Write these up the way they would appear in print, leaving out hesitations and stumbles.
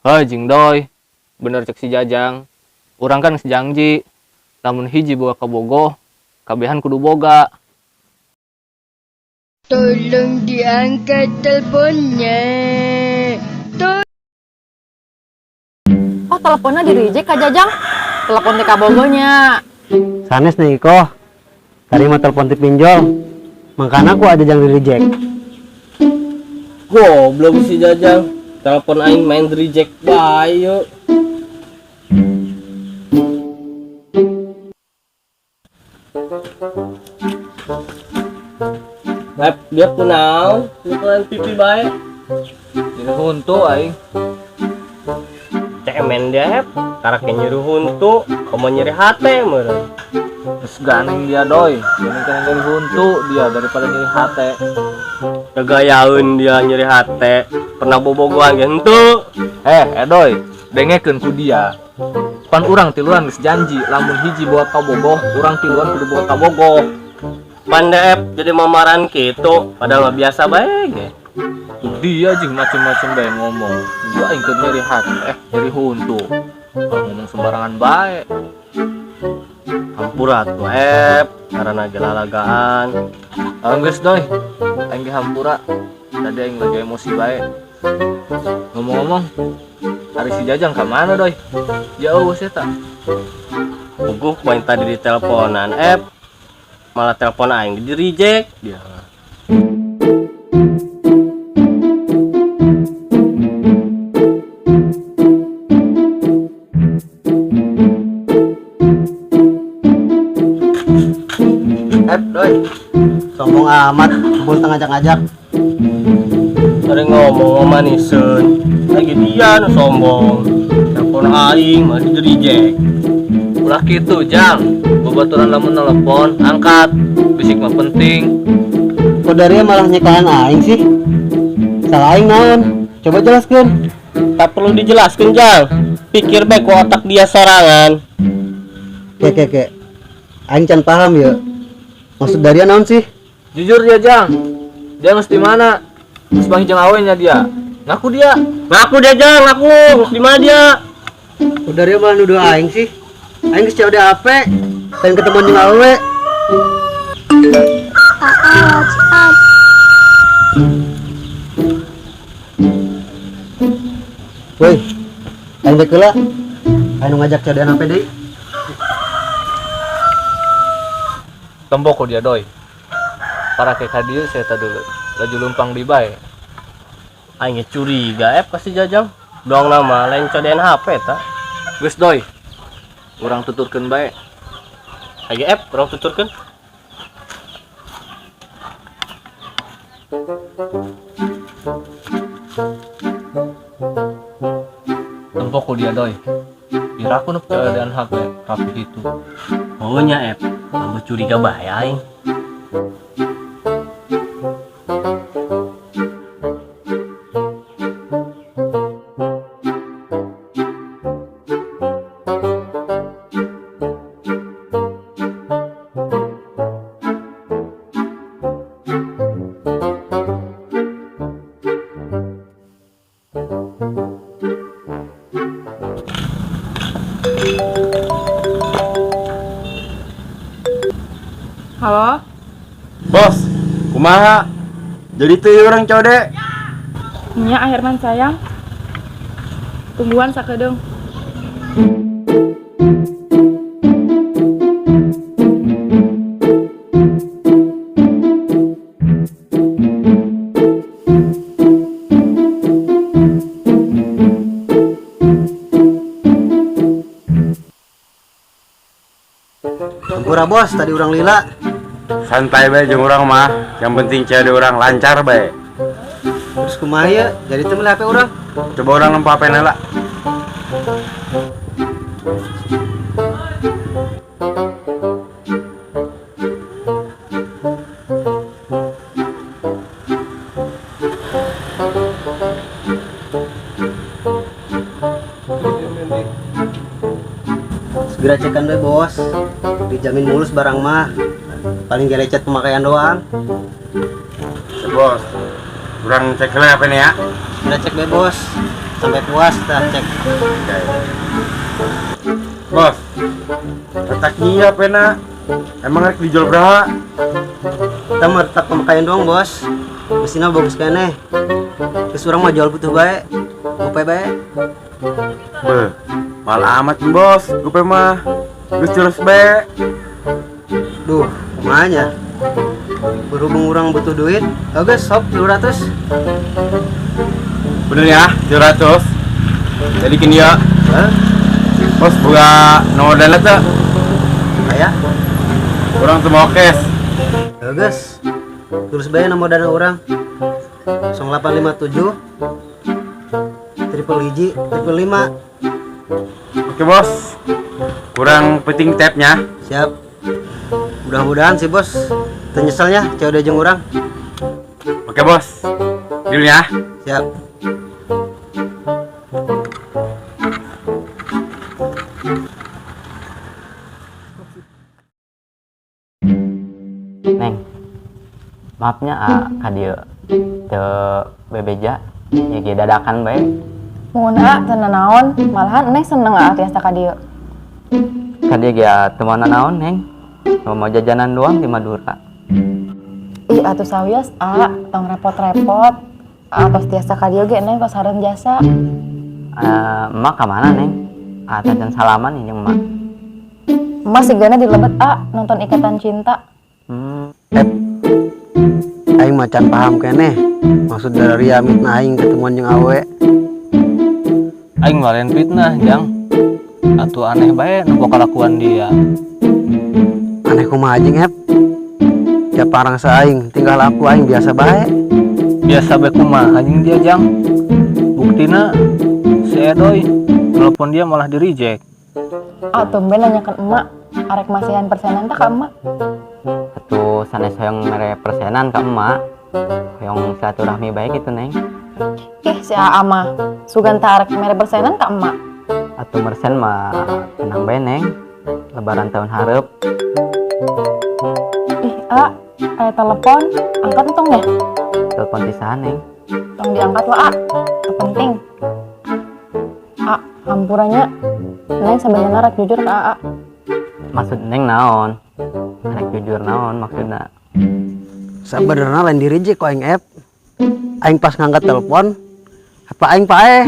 Hei jeung Doi, bener cek si Jajang. Urang kan geus janji, lamun hiji boga kabogoh, kabehan kudu boga. Tolong diangkat teleponnya. Oh, teleponnya di reject Kak Jajang. Telepon teh kabogohnya. Sanes nih Iko. Tadi mau telepon ti pinjol. Makanya aku aja jangan di reject. Goblok si Jajang. Telepon aing main di reject bae yuk. Lep, dia kunaon? Bukan pipi bae. Nyeri huntu aing. Cemen dia hep. Karak nyeri huntu, komo nyeri hate meureun. Geus ganeng dia Doi, gandeng kana nyeri huntu dia daripada nyeri hate. Kegayaeun dia nyeri hate. Pernah bobogohan ge henteu. Doi, dengekeun ku dia. Pan urang tiluan geus janji lamun hiji boga kabogoh, urang tiluan kudu boga kabogoh. Pan DF jadi mamaran kitu, padahal mah biasa bae ge. Tuh dia jeung macem-macem bae ngomong. Gua aing keur nyeri hati, nyeri huntu. Kalau ngomong sembarangan bae. Hampura tuh Ep, karena gelalagaan. Geus Doi, aing ge hampura. Tadi aing lagi emosi bae. Ngomong-ngomong, hari si Jajang ka mana Doi? Jauh sih tak. Puguh main tadi di teleponan Ep. Malah telepon aing di reject dia. Doi. Sombong amat, kumpul tengah ngajak-ngajak. Tadi ngomong maniseun. Lagi dia nu sombong. Telepon aing malah di reject. Ulah kitu, Jang. Babaturan lamun telepon, angkat. Bisik mah penting. Kok dari malah nyekalan aing sih? Salah aing naon? Coba jelaskan. Tak perlu dijelaskan, Jang. Pikir bae ku otak dia sorangan. Ke ke ke. Aing can paham ya. Maksud Daria naon sih? Jujur dia, Jang. Dia mesti mana? Terus bang jeung awenya dia. Ngaku dia. Ngaku dia, Jang, ngaku. Di mana dia? Kok Daria malah nuduh aing sih? Aing geus COD HP. Pengen ketemu jeung awe. Woi, aing dek heula. Aing nu ngajak COD HP deui. Tembok ku dia, Doi. Para ke ka dieu saya dulu. Laju lumpang di bae. Aing curiga Ep kasih Jajang. Doang nama lain COD HP ta. Geus Doi. Urang tuturkeun bae. Ayo Ep, urang tuturkeun. Tembok ku dia, Doi. Pira aku nu COD HP rapi itu. Oh nya Ep, tambah curiga bae aing. Halo? Bos, kumaha? Jadi tuh orang COD. Nya Herman sayang. Tungguan sakedeung. Hampura bos, tadi urang lila. Santai bae jeung urang mah, yang penting COD urang lancar bae. Terus kumaha ya? Jadi teu meuli HP urang. Coba urang nempo HP na lah. Segera cekan deh bos. Dijamin mulus barang mah. Paling gelecet pemakaian doang. Ya, bos, kurang cek lah apa nih ya? Segera cek deh bos. Sampai puas tah cek. Oke. Bos, retak iya pena. Emang rek dijual berapa? Kita mah retak pemakaian doang, Bos. Mesinnya bagus keneh. Terus urang mah jual butuh bae. Gope bae. Beh, mahal amat bos, gope mah. Geus terus bae. Duh, kumaha nya? Berhubung urang butuh duit, oke sok 200. Bener ya, 200. Jadi kini ya, Hah? Bos, boga nomor dana tuh. Aya? Urang tuh mau cash. Ya guys, tulis bae nomor dana urang. 0857 111 555. Oke bos, kurang penting tapnya. Siap. Mudah-mudahan sih bos, teu nyeselnya COD jeung urang. Oke bos, deal ya. Siap. Neng, maafnya ah, ka dieu teu bebeja, ieu ge dadakan bae. Mun A teu nanaon, malahan Neng seneng A tiasa ka dieu. Ka dieu ge teu mau nanaon, Neng. Cuma mau jajanan doang di Madura. Ih, atuh sawios A, tong repot-repot. A tos tiasa ka dieu ge Neng tos sareng jasa. Eh, emak ka mana, Neng? Ah, tacan salaman ieu jeung emak. Emak sigana di lebet A nonton Ikatan Cinta. Aing macan paham keneh. Maksud dari mitnah aing ketemuan jeung awe. Aing mah lain fitnah, Jang. Atuh aneh bae nu kalakuan dia. Aneh kumaha jeung Ep? Tiap parang sa aing, tingkah laku aing biasa bae. Biasa bae kumaha anjing dia, Jang. Buktina si Edoy telepon dia malah di reject. A tumben nanyakan emak, arek masihan persenan tah ka emak. Atuh sanes hoyong mere persenan ka emak. Hoyong silaturahmi bae gitu, Neng. Ih, si AA mah sugan tah arek mere persenan ka emak. Atuh mersen mah tenang bae, Neng. Lebaran tahun hareup. Ih, A, aya telepon, angkat entong ya? Telepon ti saha, Neng? Tong diangkat lah, A. Teu penting. A, hampuranya. Neng sebenarnya rek jujur ke AA. Maksud Neng naon? Rek jujur naon maksudna? Sabenerna lain di reject ku aing Ep. Aing pas ngangkat telepon, apa aing paeh?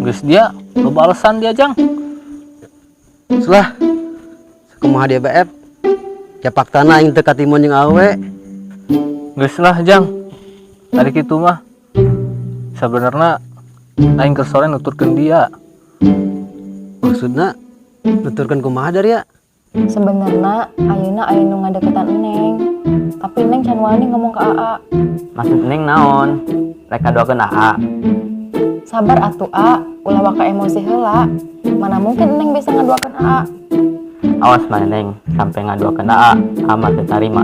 Geus dia loba alasan dia, Jang. Selah, kumaha dia BF? Ya faktana aing teu katimun jeung awe. Geus lah, Jang. Tadi kitu mah sebenarnya aing keur sore nuturkeun dia. Maksudna nuturkeun kumaha dari ya? Sebenarnya ayeuna aya nu ngadeukeutan Neng. Tapi Neng can wani ngomong ke AA. Maksud Neng naon? Rek ngadoakeun AA. Sabar atuh A, ulah waka emosi heula. Mana mungkin Neng bisa ngadoakeun AA. Awas mana Neng sampai ngadoakeun AA, amat teu tarima.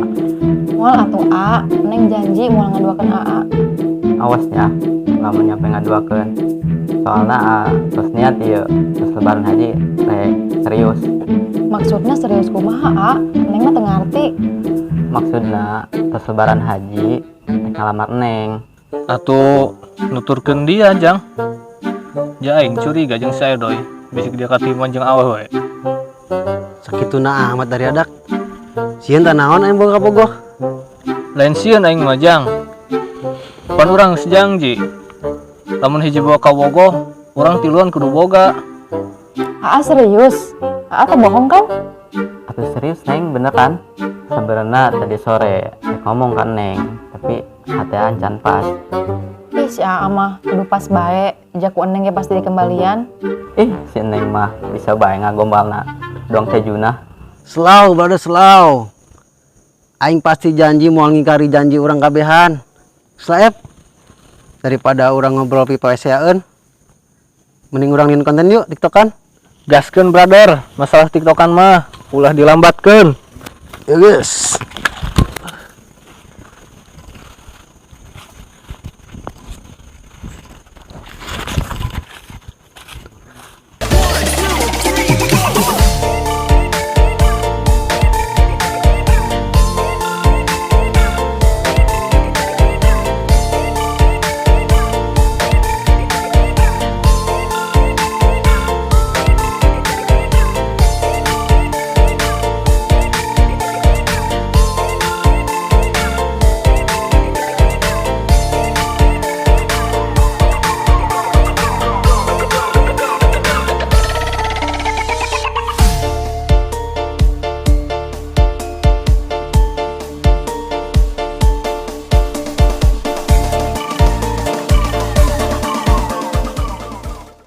Moal atuh A, Neng janji moal ngadoakeun AA. Awas ya, lamun nyampe ngadoakeun. Soalna A tos niat ieu, tos lebaran haji rek serius. Maksudnya serius kumaha A? Neng mah teu ngarti. Maksudna tos lebaran haji rek ngalamar Neng. Atuh nuturkeun dia, Jang. Ja aing curiga jeung si Edoy, bisik dia katimuan jeung awewe. Sakituna amat dari adak. Sieun tah naon aing boga kabogoh? Lain sieun aing mah, Jang. Pan urang geus janji. Lamun hiji boga kabogoh, urang tiluan kudu boga. AA serius? AA teh bohong kan? Atuh serius Neng, beneran. Sebenarnya tadi sore rek ngomong kan Neng, tapi hati can pas. Ih, si AA mah kudu pas bae, jaku Neng ge pasti dikembalian. Ih, si Neng mah bisa bae ngagombalna. Dong teh Junah. Slow, brother, slow. Aing pasti janji moal ngingkari janji urang kabehan. Slaep. Daripada urang ngobrol pipa seaeun. Mending urang nyieun konten yuk, TikTokan. Gaskeun brother, masalah TikTokan mah ulah dilambatkeun. Ya guys.